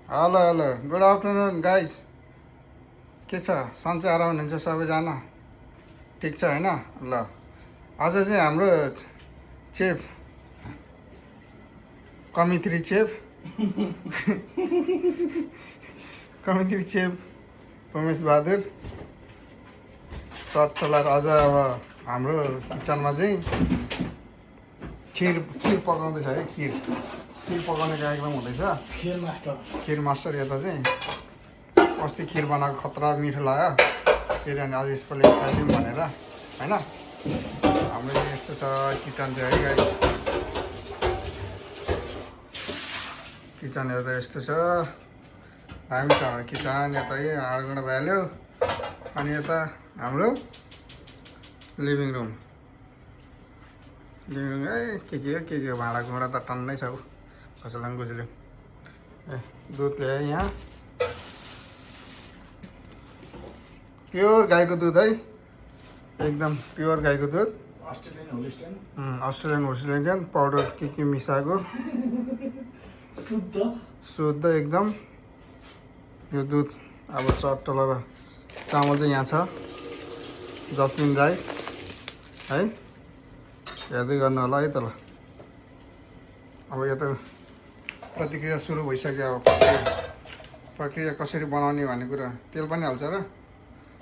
Hello hello good afternoon guys. के छ सन्चै आराम हुनुहुन्छ सबैजना? ठिक छ होइन? ल आज चाहिँ हाम्रो chef commis three chef commis three chef Umesh Bahadur चलाएर आज अब हाम्रो किचनमा चाहिँ खिर खिर पकाउँदैछ है। खिर खिर पकाउने कार्यक्रम हुँदैछ। खिर मास्टर यता चाहिँ अस्ति खिर बनाएको खतरा मिठो लाग्यो, फेरि अनि आज यसपालि खाइदिउँ भनेर होइन। हाम्रो चाहिँ यस्तो छ किचन चाहिँ है गाइस। किचन यता यस्तो छ, दामी छ हाम्रो किचन। यता यही हाँडाकुँडा भइहाल्यो। अनि यता हाम्रो लिभिङ रुम है। के हो भाँडाकुँडा त टन्नै छ। कसैलाई पनि गुज्ल्यौँ। ए दुध ल्याएँ यहाँ, प्योर गाईको दुध है, एकदम प्योर गाईको दुध। अस्ट्रेलियन होस्टेलियन पाउडर के मिसाएको शुद्ध एकदम यो दुध। अब चट्टल र चामल चाहिँ यहाँ छ, जस्मिन राइस है। हेर्दै गर्नु होला है त। ल अब यो त प्रतिक्रिया सुरु भइसक्यो। अब प्रक्रिया कसरी बनाउने भन्ने कुरा। तेल पनि हाल्छ र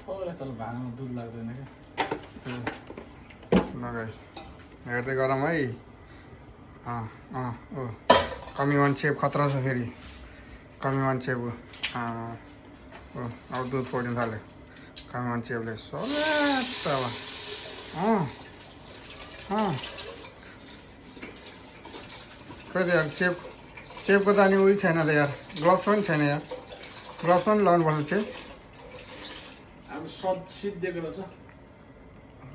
दुध लाग्दैन क्या। गाइस हेर्दै गरौँ है। ओ कमीवान चेप खतरा छ फेरि। कमीवान चेप अब दुध पोड्नु थाल्यो। कमीवान चेपले सल्याट अब खै त यार चेपको त अनि उयो छैन त यार, ग्लोभ्स पनि छैन यार। ग्लोभ्स पनि लाउनुपर्छ चेप। सिद्धिएको रहेछ।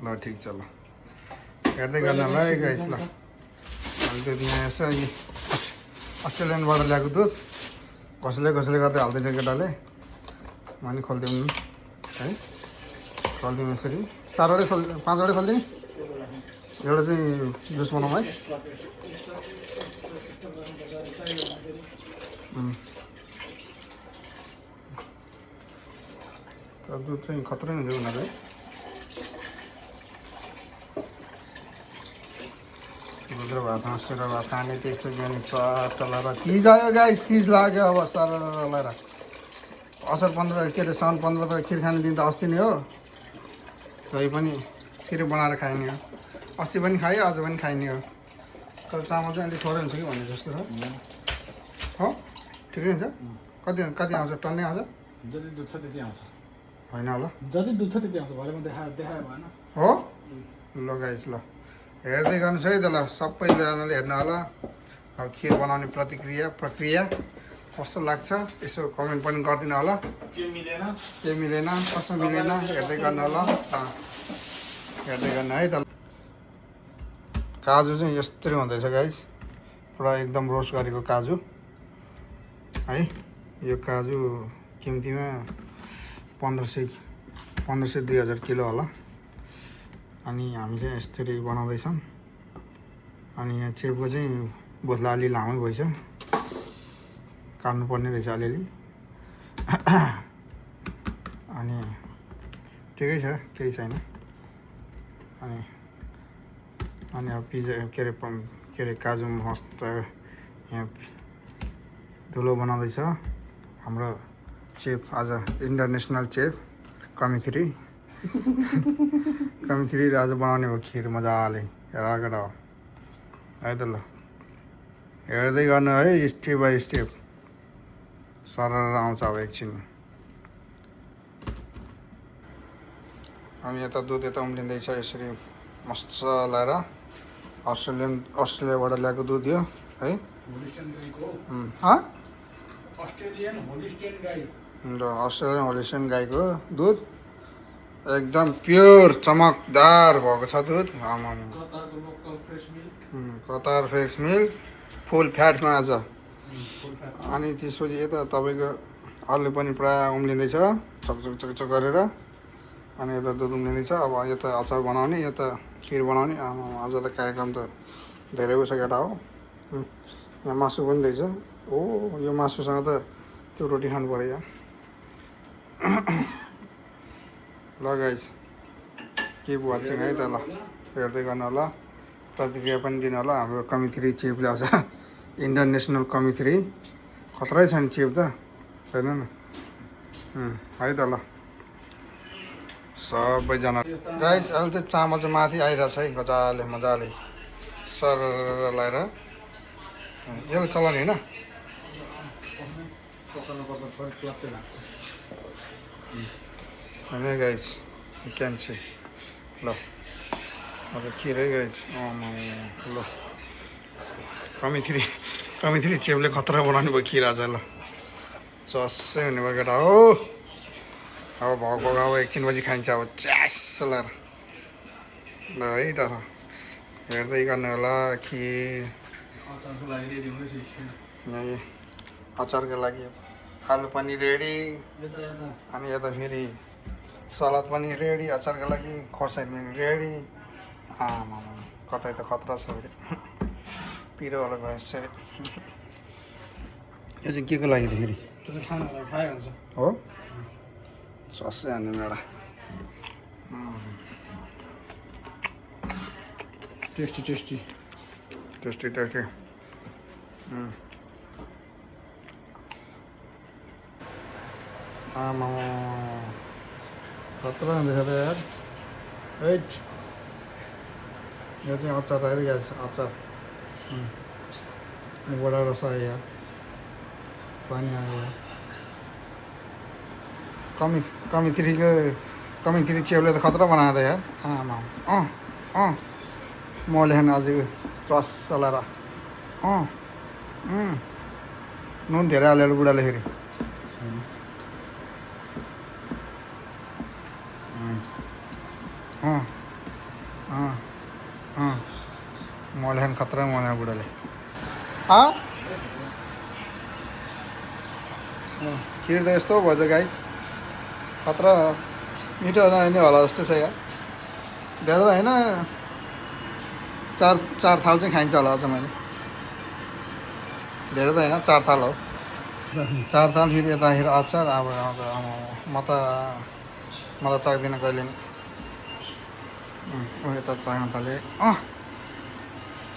ल ठिक छ। ल हेर्दै गर्नु होला है गाइस। ल दुध यहाँ यसो अस्ट्रेलियनबाट ल्याएको दुध कसैले गर्दै हाल्दैछ केटाले। म पनि खोलिदिउँ नि है। खोलिदिउँ यसरी 4वटै 5वटै खोलिदिने। एउटा चाहिँ जुस बनाऊँ है। दुध चाहिँ खतरै हुन्छ उनीहरू है। दुध र भात हाँसेर भात खाने त्यसो बिहान चटलाएर तिज आयो गाइस। तिज लाग्यो अब सर लगाएर। असार 15 के अरे साउन 15 त खिर खाने दिन त अस्ति नै हो। दही पनि फेरि बनाएर खाइने हो। अस्ति पनि खायो, आज पनि खाइने हो। तर चामल चाहिँ अलिक थोरै हुन्छ कि भन्ने जस्तो छ हो। ठिकै हुन्छ। कति आउँछ? टन्नै आउँछ? जति दुध छ त्यति आउँछ। होइन होला, जति दुध छ त्यति आउँछ। भरेमा देखायो भएन हो। ल गाइस ल हेर्दै गर्नुहोस् है त। ल सबैजनाले हेर्नु होला। अब खिर बनाउने प्रक्रिया कस्तो लाग्छ यसो कमेन्ट पनि गरिदिनु होला। के मिलेन कसो मिलेन हेर्दै गर्नु होला। हेर्दै गर्नु है त। काजु चाहिँ यस्तरी हुँदैछ गाइस, पुरा एकदम रोस्ट गरेको काजु है। यो काजु किम्तीमा 1500-2000 किलो होला। अनि हामी चाहिँ यस्तरी बनाउँदैछौँ। अनि यहाँ चेपको चाहिँ बोतला अलि लामै भएछ, काट्नुपर्ने रहेछ अलिअलि। अनि ठिकै छ, केही छैन। अनि अब के अरे काजु मस्त यहाँ धुलो बनाउँदैछ हाम्रो चेफ। आज इन्टरनेसनल चेफ कमित्री आज बनाउने हो खिर मजाले। हेर हो है त। ल हेर्दै गर्नु है, स्टेप बाई स्टेप सरर आउँछ अब एकछिन। अनि यता दुध यता उम्लिँदैछ यसरी मसलाएर। अस्ट्रेलियाबाट ल्याएको दुध यो है। अस्ट्रेलियन होलिस्टियन गाईको दुध एकदम प्योर चमकदार भएको छ दुध। कतार फ्रेस मिल्क फुल फ्याटमा आज। अनि त्यसपछि यता तपाईँको आलु पनि प्रायः उम्लिँदैछ चकचक गरेर। अनि यता दुध उम्लिँदैछ। अब यता अचार बनाउने, यता खिर बनाउने। आज त कार्यक्रम त धेरै उस केटा हो। यहाँ मासु पनि रहेछ। ओ यो मासुसँग त त्यो रोटी खानु पऱ्यो यार ल गाइस किप वाचिङ है त ल हेर्दै गर्नु होला प्रतिक्रिया पनि दिनु होला हाम्रो कमिथ्री चिफले आउँछ इन्टरनेसनल कमिथ्री खतरै छ नि चिफ त हेर्नु न है त ल सबैजना गाइस अहिले चाहिँ चामल चाहिँ माथि आइरहेछ है मजाले सर लगाएर यसले चलाउने होइन पकाउनुपर्छ थोरै क्लप्तै लाग्छ होइन गाइस क्यान्सी ल हजुर खिर है गाइस ल कमिथ्री चेपले खतरा बनाउनु भयो खिर आज ल चस्सै हुने भयो केटा हो अब भएको अब एकछिनपछि खाइन्छ अब च्यास लगाएर ल है त हेर्दै गर्नु होला खिर अचारको लागि रेडी हुँदैछ यही अचारको लागि आलु पनि रेडी अनि यता फेरि सलाद पनि रेडी अचारको लागि खोर्सानी पनि रेडी कटाइ त खतरा छ फेरि पिरोवाला भएछ अरे यो चाहिँ के को लागि त फेरि त्यो चाहिँ खानालाई खायो हुन्छ हो ससै हान्नु एउटा टेस्टी आमा खतरा हुँदैछ त यार एट यो चाहिँ अचार आइरहेको छ अचार बडा रस आयो यार पानी आयो यार कमिथ्री चेपले त खतरा बनाएको यार आमा म लेख्न अझै चस चलाएर नुन धेरै हालेर बुढाले फेरि म लेख्न खतरा मलाई बुढाले खिर त यस्तो भएछ गाइस खतरा मिठो नै होला जस्तो छ यार धेरै त होइन चार थाल चाहिँ खाइन्छ होला अझ मैले धेरै त होइन 4 थाल हो 4 थाल फेरि यताखेरि अचार अब म त चाख्दिनँ कहिले नि यता चाख्न थालेँ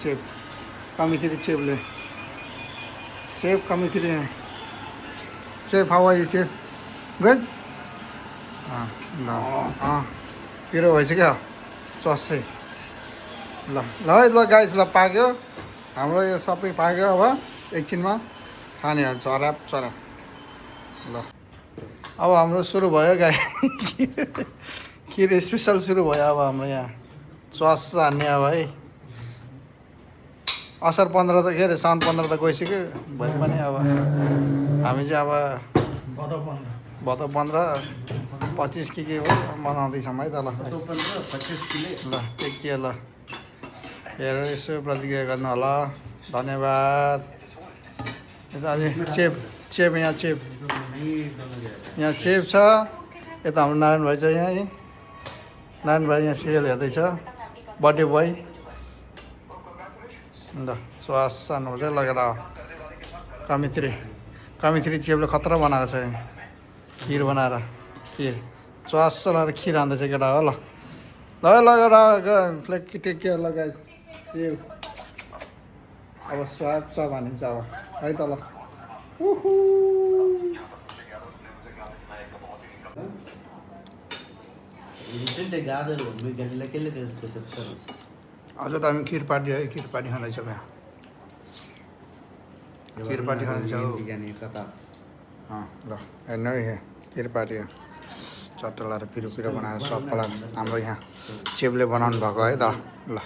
चेप कमिथ्री चेपले chef how are you chef good ल पिरो भइसक्यो चस्सै ल है ल गाइस ल पाक्यो हाम्रो यो सबै पाक्यो अब एकछिनमा खानेहरू चराप ल अब हाम्रो सुरु भयो गाई खिर स्पेसल सुरु भयो अब हाम्रो यहाँ चस हान्ने अब है असार 15 त के अरे साउन 15 त गइसक्यो भए पनि अब हामी चाहिँ अब भदौ 15 25 के हो मनाउँदैछौँ है त ल ल के ल हेरेर यसो प्रतिक्रिया गर्नु होला धन्यवाद यता अझै चेप यहाँ चेप छ यता हाम्रो नारायण भाइ छ यहाँ नारायण भाइ यहाँ सिरियल हेर्दैछ बर्थडे बोय ल स्वास सार्नुपर्छ लगेर कमिथ्री चेपले खतरा बनाएको छ खिर बनाएर स्वास लगाएर खिर हान्दैछ केटा हो ल लगेर टेक केयर लगाएछ सेव अब स्वाद हानिन्छ अब है त ल अझ त हामी खिर पार्टी खाँदैछौँ यहाँ खिर पार्टी खाँदैछौँ ल हेर्नु है खिर पार्टी चट्टा लाएर पिरो बनाएर सबैलाई हाम्रो यहाँ चेपले बनाउनु भएको है त ल